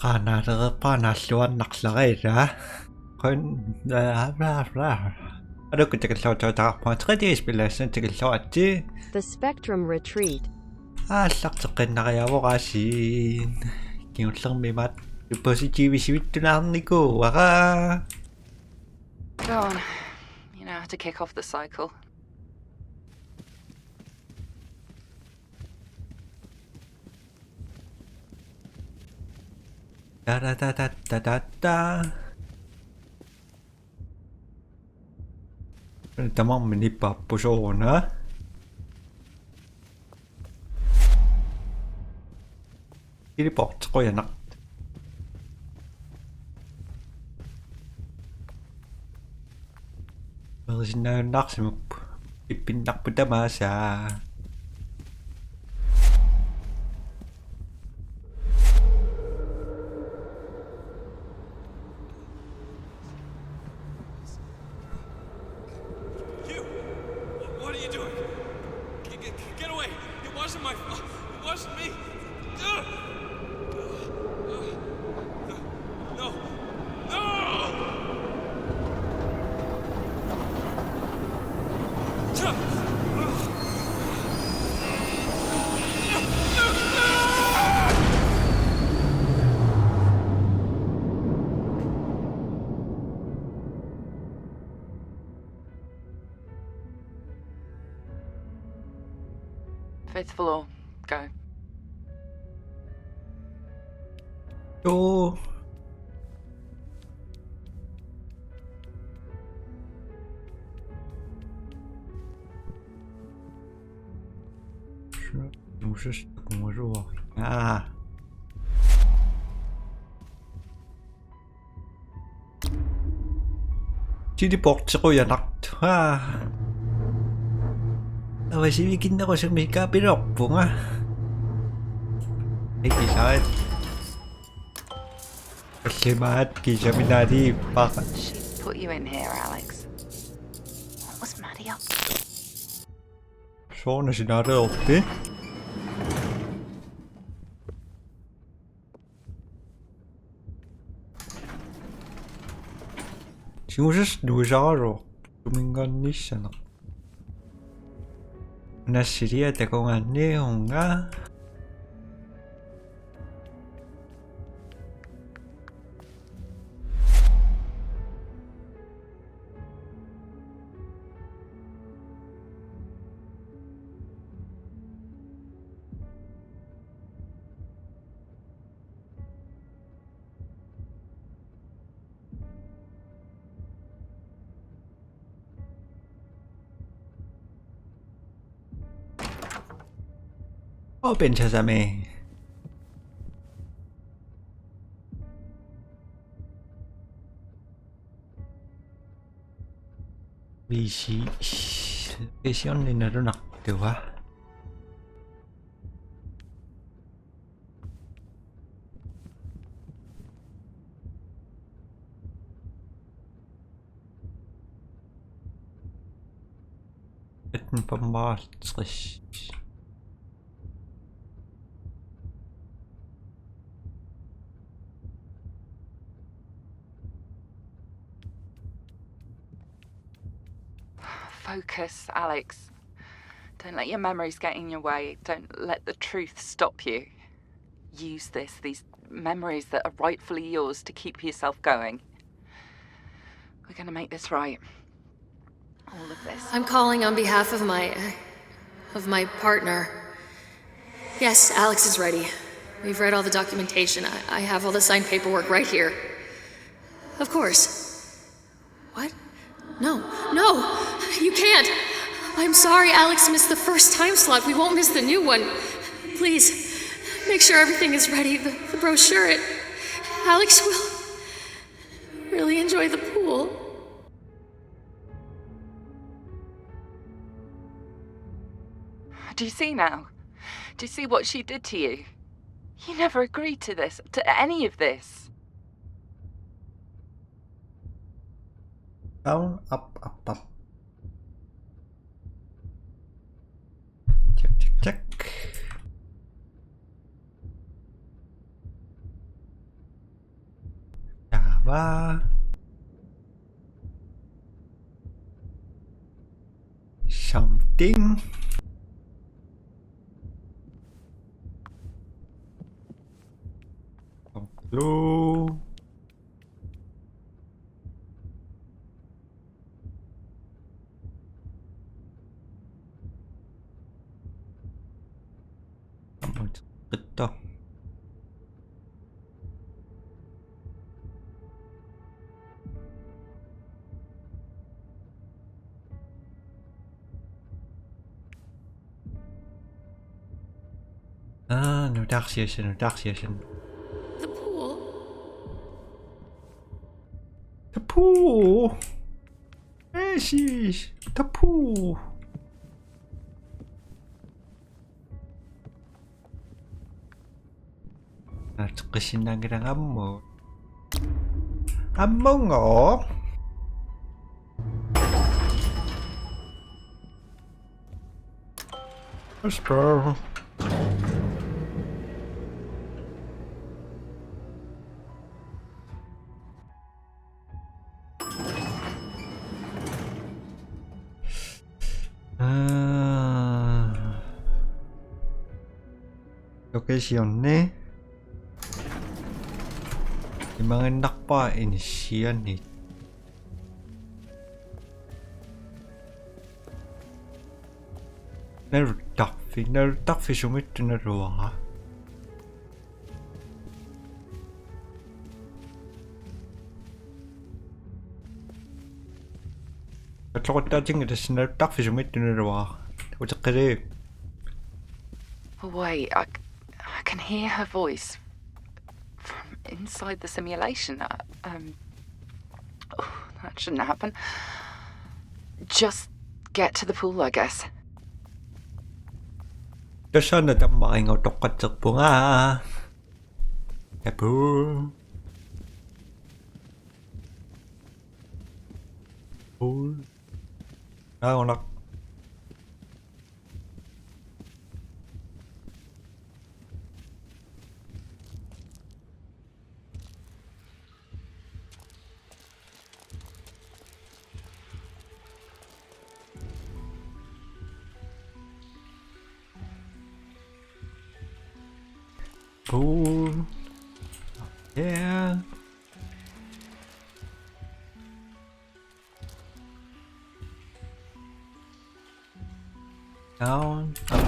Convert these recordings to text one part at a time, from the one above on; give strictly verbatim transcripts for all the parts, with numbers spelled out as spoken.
Qaanaalereerpara naalluarnarlara ilaa. Qun-, bla, bla, bla. Alukkut takulluartuutaqarpunga tre D-spillassanik takulluaritsi. The Spectrum Retreat. Aallarteqqinnariavoq aasiit. Kingullermi imaattoq positivisivittunaarnikuuara. Go on. You know how to kick off the cycle. Ta ta ta ta ta ta ta. Tamarmik nipaappoq sooruna. Teleport qujanaq. Merisinnaajunnaarsimappoq. Ippinnarpoq tamaasa. You! What are you doing? Get, get, get away! You're watching my, you're watching me! Ugh! No! No! Fifth floor. Go. Go. Sure. Moses, Moses. Ah. Teleporti qujanartoq. Aa. Avasivikinnerusumik kaapiloorpunga. Ikisait. Kallimaat kisaminaaliippara. She put you in here, Alex. What was Maddie up to? Sooruna sinaaleerti. Tigusassaq nuisaraluarpoq. Tuminngaanniissaneq. Nassilia takugaanniigunga. Open Sesame. Visi-, visionni nalunartua. Atten femoghalvtreds. Focus, Alex. Don't let your memories get in your way. Don't let the truth stop you. Use this, these memories that are rightfully yours, to keep yourself going. We're gonna make this right. All of this. I'm calling on behalf of my, of my partner. Yes, Alex is ready. We've read all the documentation. I, I have all the signed paperwork right here. Of course. What? No, no, you can't. I'm sorry Alex missed the first time slot. We won't miss the new one. Please, make sure everything is ready. The, the brochure, it, Alex will really enjoy the pool. Do you see now? Do you see what she did to you? You never agreed to this, to any of this. Down, up, up, up. Check, check, check. Bye. Something. Hello. Aamma uteqqittoq. Aa, nutaarsiassat, nutaarsiassat. The pool. The pool. Yes, yes. The pool. Naateqqissinnaanngilanga aamma. Aamma unngo. Let's go. Aa. Location-i. Imaannaanngilaq inissianik. Naluttarfik, naluttarfik sumiittoq naluara. Atloqattaatinnga tassa naluttarfik sumiittoq naluara. Uteqqili. Wait, I, I can hear her voice from inside the simulation. Uh, um, oh, that shouldn't happen. Just get to the pool, I guess. Tassani tammarinngortoqaterpunga. Tapu. Pool. Aa, una. Pool. Yeah. Down. Up.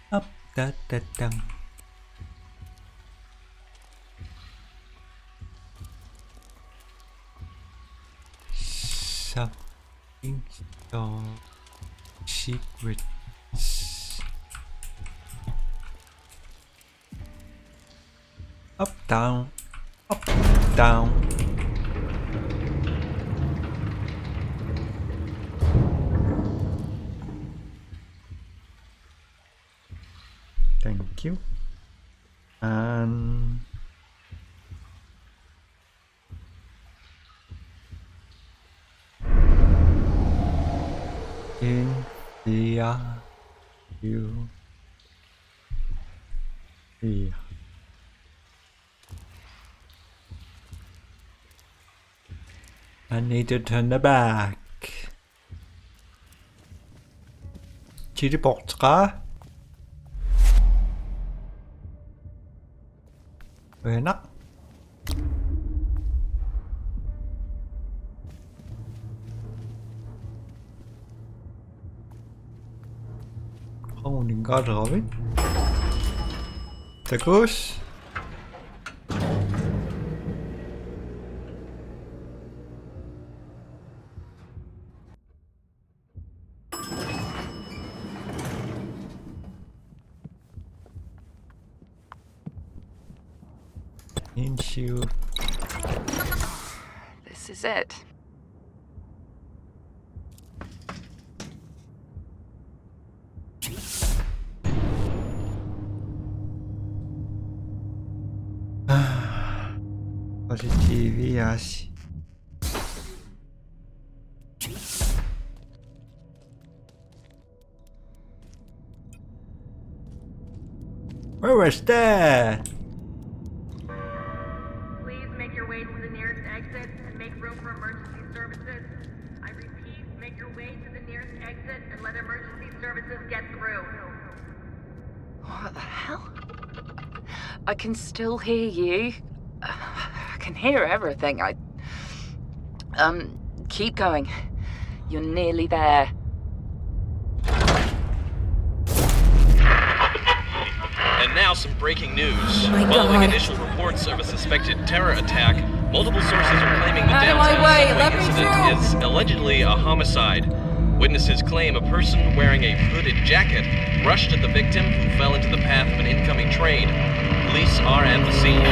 Up, da, da, dang. Something so secret. Up, down, up, down. Thank you. And in the, uh, you, the, I need to turn the back. Teleportera. Uyanaq. Qamuninngaalerami. Takuss. Inshu. This is it. Positive, yes. Where was that? Please make your way to the nearest exit and make room for emergency services. I repeat, make your way to the nearest exit and let emergency services get through. What the hell? I can still hear you. I can hear everything. I. Um, keep going. You're nearly there. And now some breaking news. My Following God. Initial reports of a suspected terror attack, multiple sources are claiming the Out of my downtown way, subway let me incident through. Is allegedly a homicide. Witnesses claim a person wearing a hooded jacket rushed at the victim, who fell into the path of an incoming train. Police are at the scene.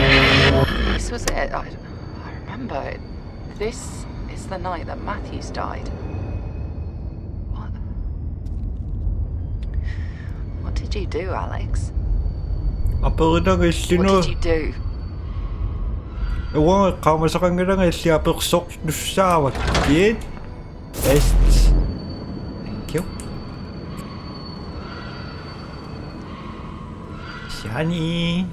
This was it. I, I remember. This is the night that Matthews died. What? What did you do, Alex? Aperinaga What illinu. Did you do? Uanga eqqaamasaqanngilanga illit apersortussaavakkit. Est. Thank you. Shani.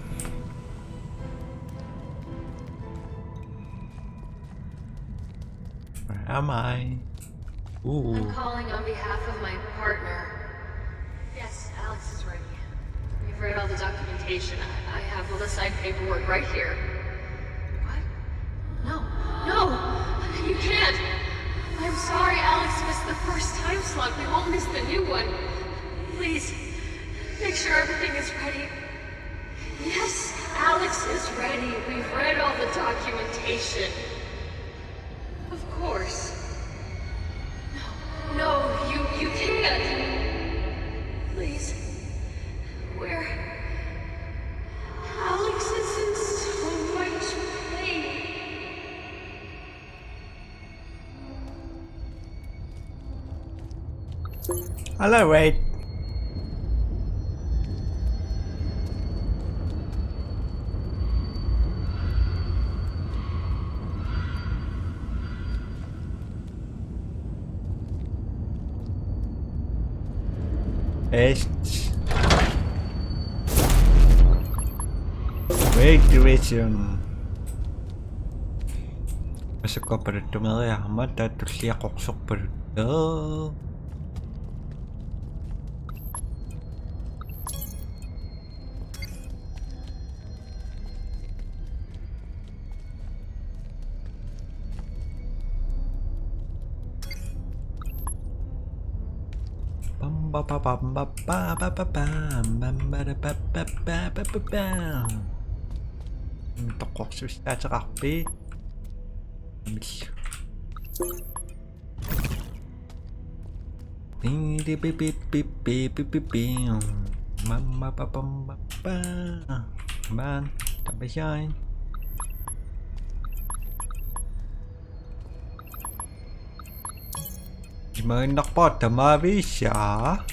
Where am I? Ooh. I'm calling on behalf of my partner. Yes, Alex is ready. We've read all the documentation. I, I have all the signed paperwork right here. What? No. No! You can't! I'm sorry Alex missed the first time slot. We won't miss the new one. Please, make sure everything is ready. Yes, Alex is ready. We've read all the documentation. Of course. No, no, you, you can't. Please. Where? Alex is in so much pain. Hello, Wade. Est. Wade Division. Massakkut palattumeriarmat taava tullia qorsorpaluttoq. Bam, ba, ba, bam, ba, ba, ba, ba, bam, bam, ba, da, ba, ba, ba, ba, ba, bam. Toqqorsussaateqarpit? Amillu. Pi, pi, pi. Mamma, pa, pam, pa, pa. Man, tappasiai. Imaginnarpara tamaviisa.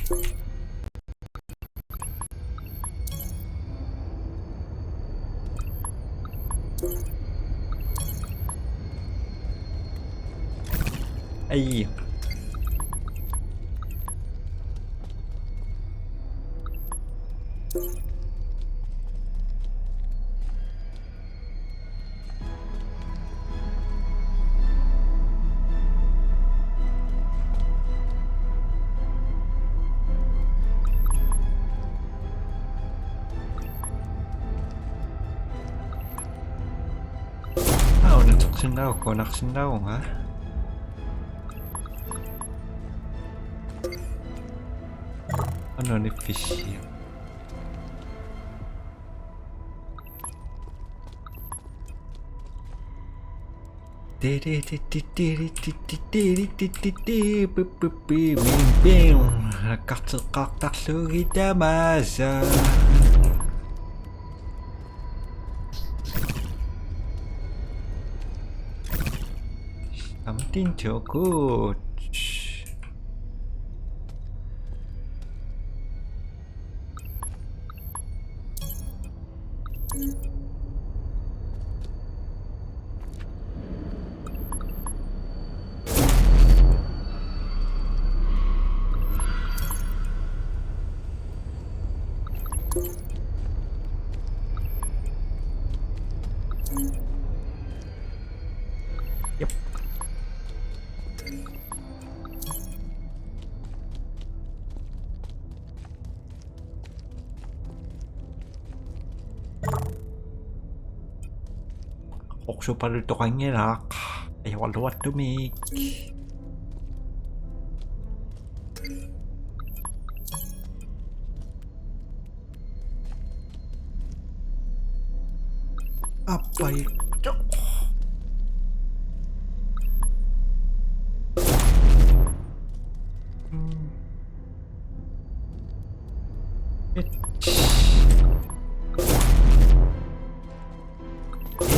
Ai. Aa, una toqsinnaavunga, una toqsinnaavunga. Una niffissi. Nakkarteqqaartarlugit tamaasa. Something to good. Jep. Oqsupalutoqanngilaq. Ajoraluartumik. Appai.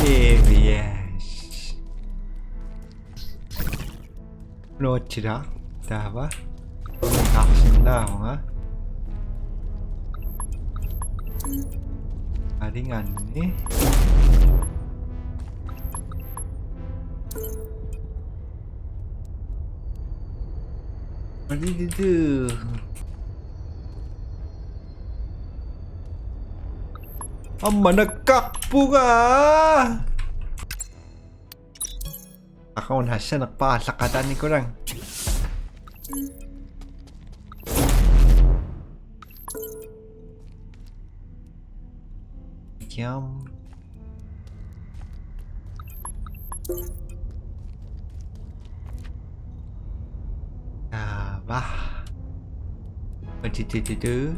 Heavy ass. Nuatsira. Taava. Karsinnaavunga. Aringanni. What did you do? Aamma nakkaqpunga. Aqunassanerpara allaqqataanikulang. Jam. Taava. Atitititu.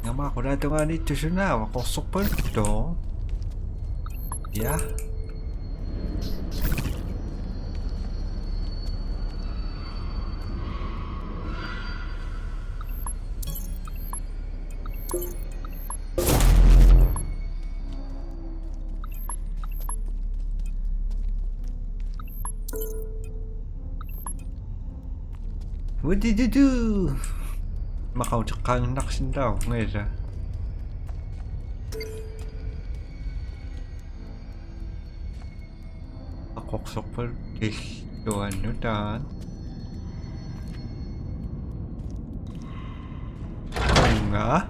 Ngama qulaatungaaniittoq sunaava qorsorpaluttoq. Ja. What did you do? Maqauteqqaannarsinnaavoq ngiila. Aquqsorpal illuannut taanna. Unga.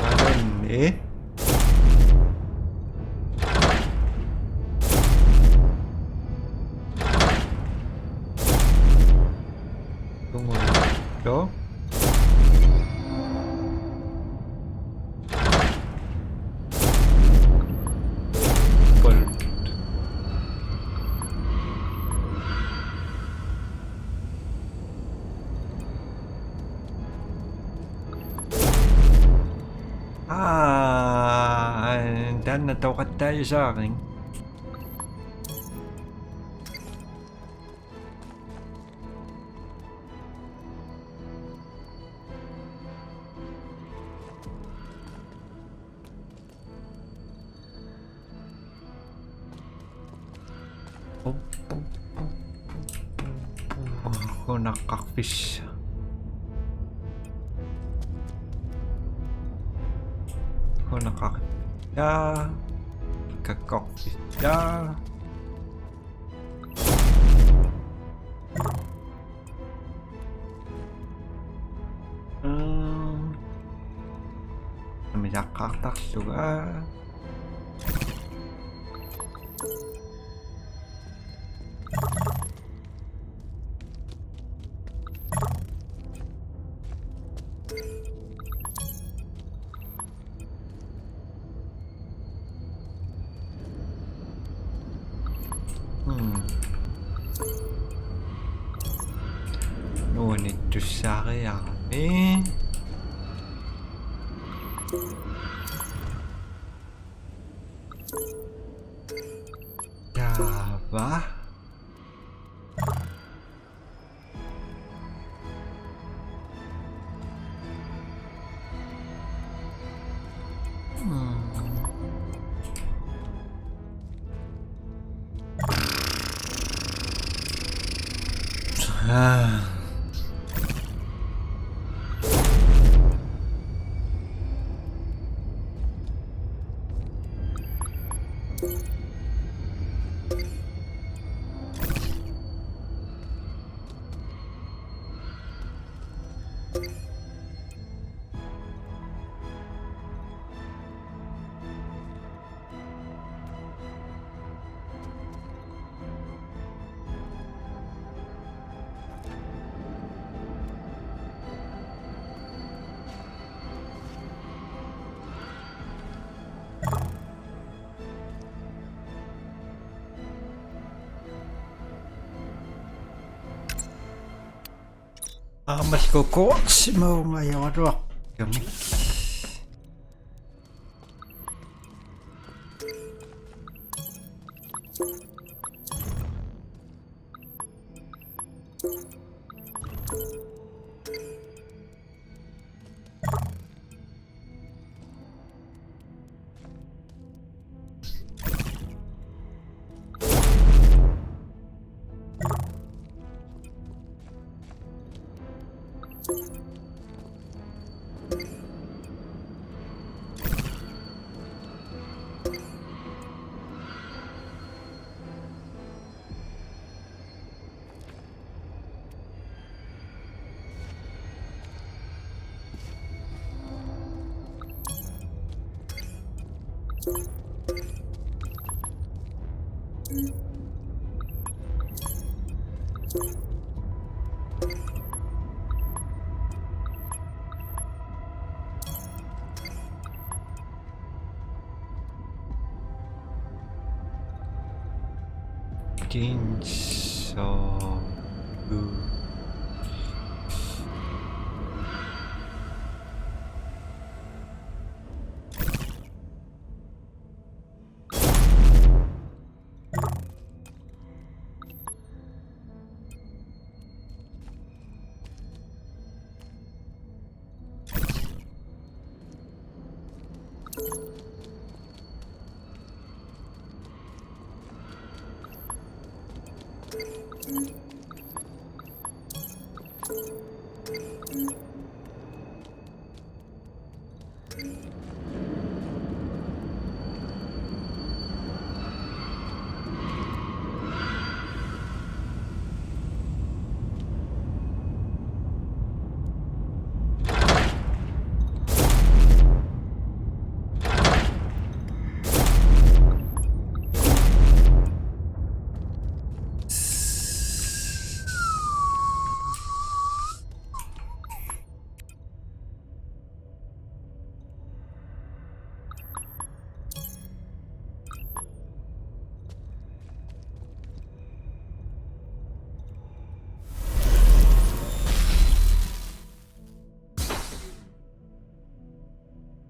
Maanni. Tunngullugu. Pol. Aa, taanna toqattaajusaarin. Hunaqqarfissaq. Hunaqqar-, ja. Kakkorfissaq. Mm. Nammineq aqqartarlunga. Hmm. Nuanittussaariarami. Taava. Aammallu kort maunga jawaluarkamik. Chainsaw.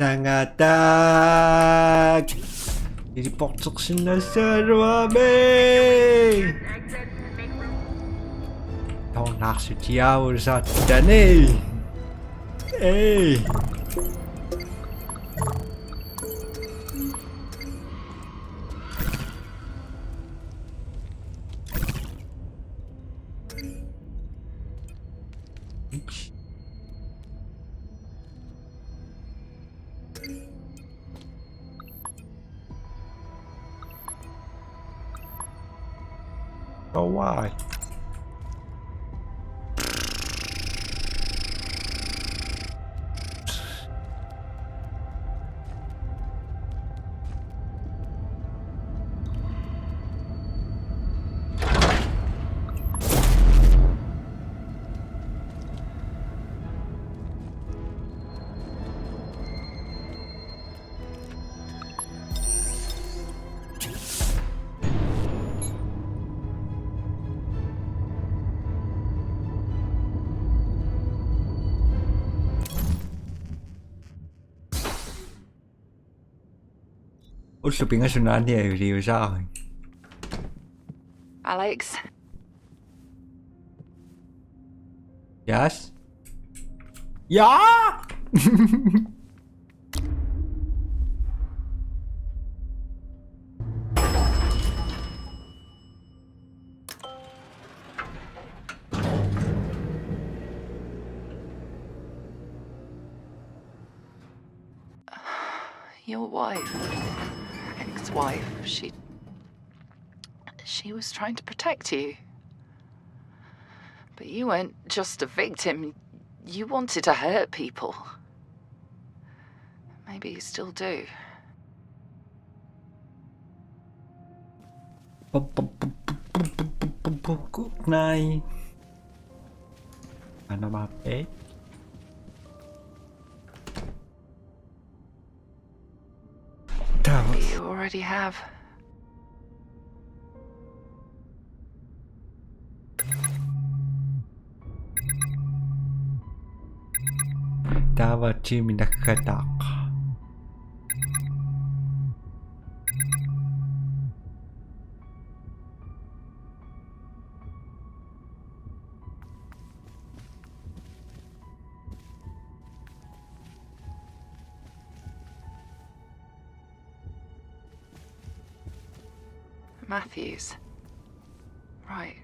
Tangataak. Teleportersinnaassagaluarami. Tornarsutiaavut saattani. Ei. Oh, why? Ullut pingasut naani iliuusaaruk. Alex. Yes? Ja! Your wife, ex-wife, she, she was trying to protect you. But you weren't just a victim. You wanted to hurt people. Maybe you still do. Good night. Ano ba, eh? That was... You already have. Avachi minakkataa. Matthews. Right.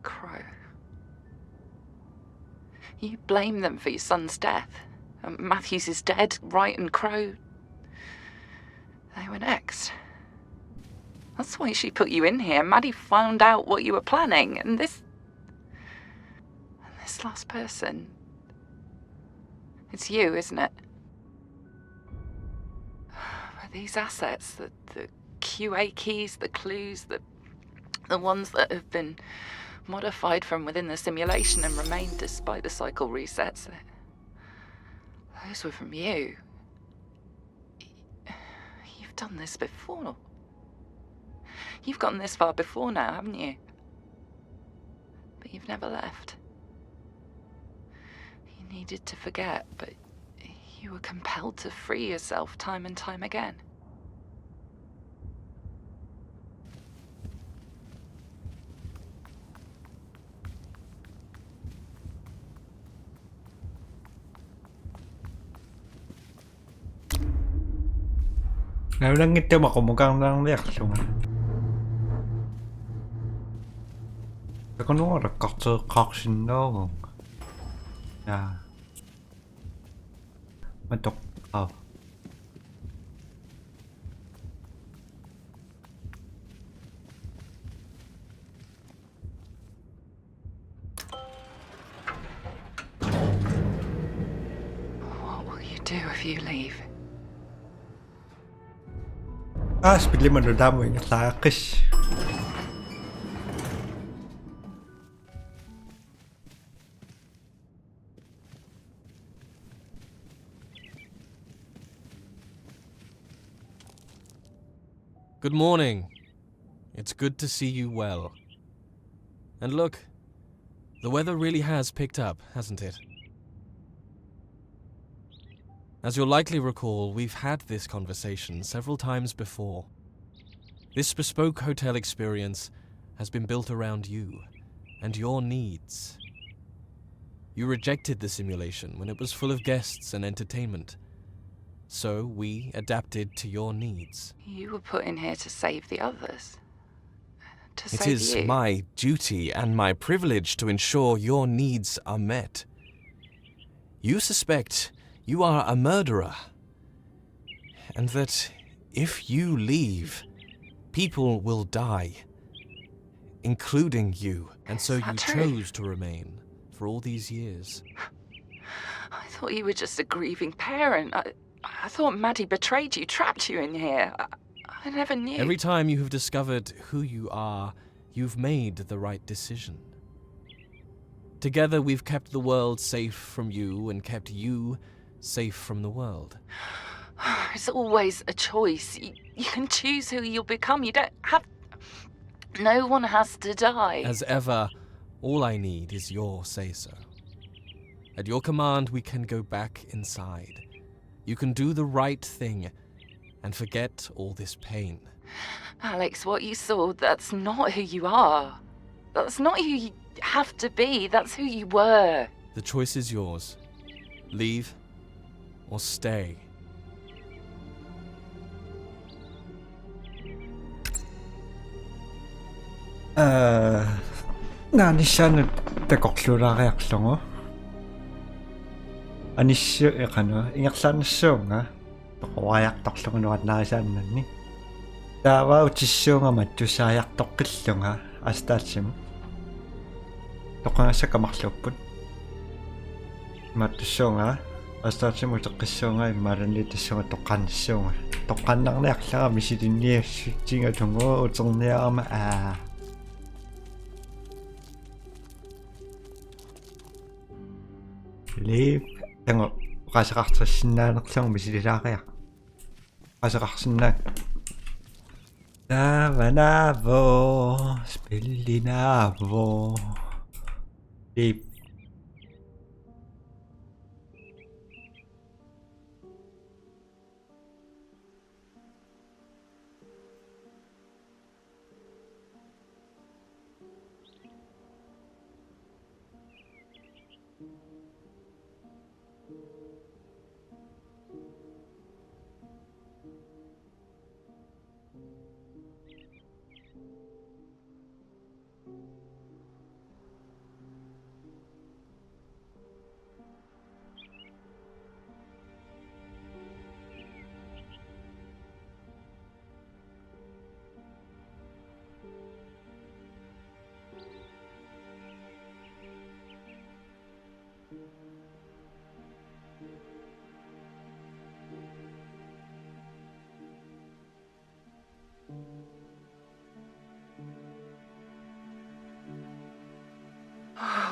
Crow. You blame them for your son's death. Um, Matthews is dead, Wright and Crow. They were next. That's why she put you in here. Maddie found out what you were planning, and this. And this last person. It's you, isn't it? But these assets, the, the Q A keys, the clues, the, the ones that have been modified from within the simulation and remain despite the cycle resets, those were from you. You've done this before. You've gone this far before now, haven't you? But you've never left. You needed to forget, but you were compelled to free yourself time and time again. Nalunngittama qummukarnaarniarlunga. Takununnga lakkarteqqaarsinnaavunga. Ja. Matoq. Aa. What will you do if you leave? Aa, spillimanu taama ingerlariaqqissi. Good morning. It's good to see you well. And look, the weather really has picked up, hasn't it? As you'll likely recall, we've had this conversation several times before. This bespoke hotel experience has been built around you and your needs. You rejected the simulation when it was full of guests and entertainment. So we adapted to your needs. You were put in here to save the others. To It save is you. my duty and my privilege to ensure your needs are met. You suspect you are a murderer, and that if you leave, people will die, including you. And so Is that you true? chose to remain for all these years. I thought you were just a grieving parent. I, I thought Maddie betrayed you, trapped you in here. I, I never knew. Every time you have discovered who you are, you've made the right decision. Together we've kept the world safe from you and kept you safe from the world. It's always a choice. You, you can choose who you'll become. You don't have. No one has to die. As ever, all I need is your say so. At your command, we can go back inside. You can do the right thing and forget all this pain. Alex, what you saw, that's not who you are. That's not who you have to be. That's who you were. The choice is yours. Leave or stay. Aa, nanissaanut takorluulaariarlugu. Anissi-, eqanu, ingerlaannassuunga, toqoriartorlugu nuannarisaannanni. Taava utissuunga mattussaajartoqqillunga, assut taassimut. Toqqagassakka marluupput. Mattussuunga, assut taassimut uteqqissuunga, imaluunniit tassunga toqqaannassuunga. Toqqaannarniarlara misilinniassutsinga tungu uterniarama, aa. Liv, taanna oqaaseqartissinnaanerlugu misililaariarlugu. Oqaaseqarsinnaanngilaq. Taava naavoq, spillinaavoq. Liv.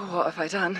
Hvor er fighteren?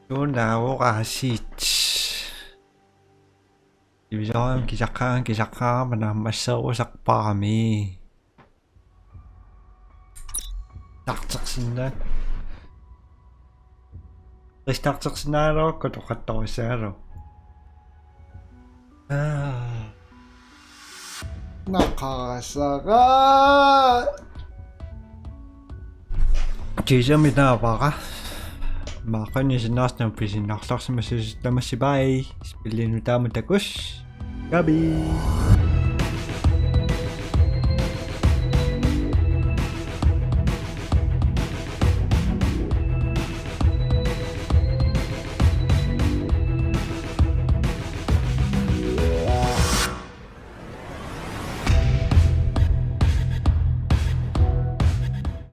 Sunaavoq aasiit? Divisorem kisaqqaarama, kisaqqaarama naammasseerusarparami. Tartersinnaat. Ristartersinnaalerakku toqattorissagaluaq. Aa. Naqarasara. Kiisami taavara. Maaqani sinnaarnam pisinnarlarsimassasut tamassi, bye. Spillinut taama takuss. Gabi.